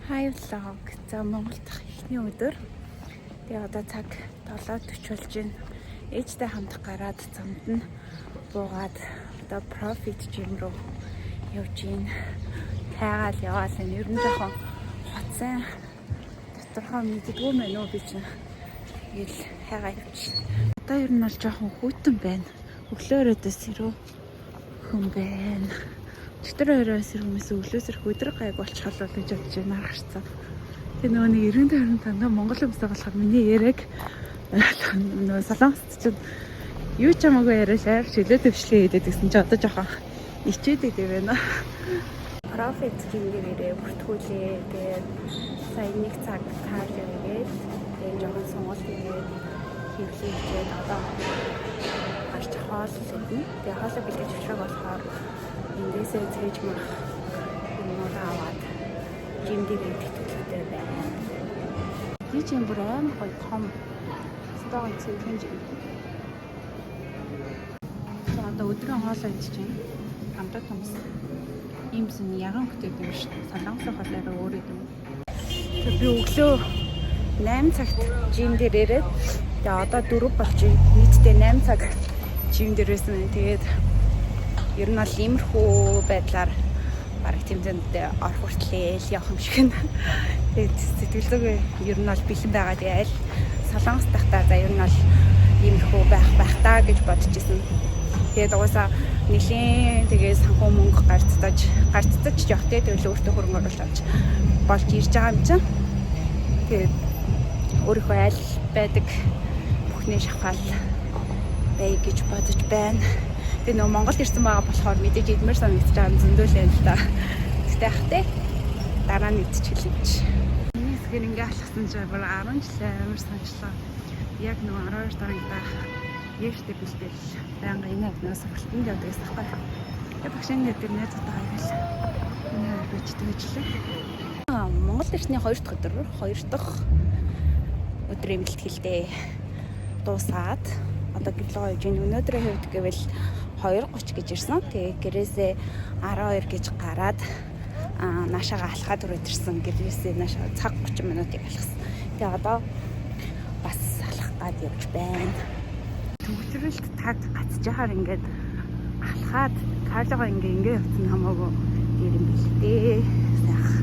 Hi vlog. За, Монгол дахь эхний өдөр. Тэгээ одоо цаг 7:40 болж байна. Ээжтэй хамт гараад замд нь буугаад одоо Profit gym руу явж гин. Тайгаал яваал энэ ер нь жоохон хоцсон доторхоо мэддэггүй юм байна уу би чинь. Тэгэл хайгаа явчих. Одоо ер нь бол жоохон хүйтэн байна. Өглөө өрөөдөөс сэрүү хүн байна. Өчигдөр орой сэр хүмүүс өглөөс ирэх өдөр гайг болчихлоо гэж бодож байна гарцсан. Тэгээ нөгөө нэг эргэн тойрон дандаа монгол хүмүүстэй болохоор миний яриаг нөгөө солонгост чинь юу ч хамаагүй яриа шаар чөлөө төвшлээ хийдэг гэсэн чи одоо жоохон ичээд идэв байна. Profit gym дээрээ бүртгүүлээ. Тэгээд сая нэг цаг cardio хийгээд, тэгээд жоохон сонголт хийгээд, хэвлээ хийгээд одоо гарч хоол идэнэ. Тэгээ хоолой бэлдэж авчраг болохоор эндээсээ цээж мах юмнууд аваад gym дээр идэх төлөвтэй байна. Би ч юм бүр амар гоё том стогын цэвэрхэн gym. За, одоо өдрийн хоолой идэж байна. Хамтаа томс. Ийм сэн ягаан хөтөд юм шүү дээ. Солонгосоохоос арай өөр юм. Тэгээ би өглөө 8 цагт gym дээр ирээд, тэгээ одоо 4 болж байна. Нийтдээ 8 цаг gym дээр байсан. Тэгээд ер нь бол иймэрхүү байдлаар бараг тэмцээнд орох хүртлээ л явах юм шиг нь. Тэгээд сэтгэл зүйн ер нь бол бэлэн байгаа. Тэгээ аль Солонгос тахта за ер нь бол иймэрхүү байх байх та гэж бодож исэн. Тэгээд угаасаа нэлийн тэгээ санхүү мөнгө гарцдаж гарцдаж явах те, тэгэл өөртөө хөрөнгө оруулалт авч болж ирж байгаа юм чинь. Тэгээд өөрийнхөө аль байдаг бүхний шавхаал бай гэж бодож байна. Тэгээ нөгөө Монголд ирсэн байгаа болохоор мэдээж идмээр санагдаж байгаа юм зөндөл юм л та. Гэтэ ах те, дараа нь идчихэл юм чи. Миний хэсгээр ингээ алхсан чинь бүр 10 жилээ амар санчлаа. Яг нөгөө 12 дараа даах Ээжтэй бэлдээл байнга энэ нөгөө сургалтанд явдаг гэсэн байхгүй. Тэгээ багш энэ дээр найзуудтайгаа ингээл энэ хоёр бичдэг гэжлээ. Монгол ирсний 2 дахь өдөр, 2 дахь өдрийн бэлтгэлдээ дуусаад одоо гэрлөө явж байна. Өнөөдрийн хувьд гэвэл 2:30 гэж ирсэн. Тэгээ гэрээсээ 12 гэж гараад наашаага алхаад өрөөд ирсэн. Гэрээсээ наашаа цаг 30 минутыг алхасан. Тэгээ одоо бас алхах гад явж байна. Төгөлрөлт таг гацж яхаар ингээд алхаад cardio гоо ингээ ингээ явцсан хамаагүй дээр юм бил дээ. Сайхан.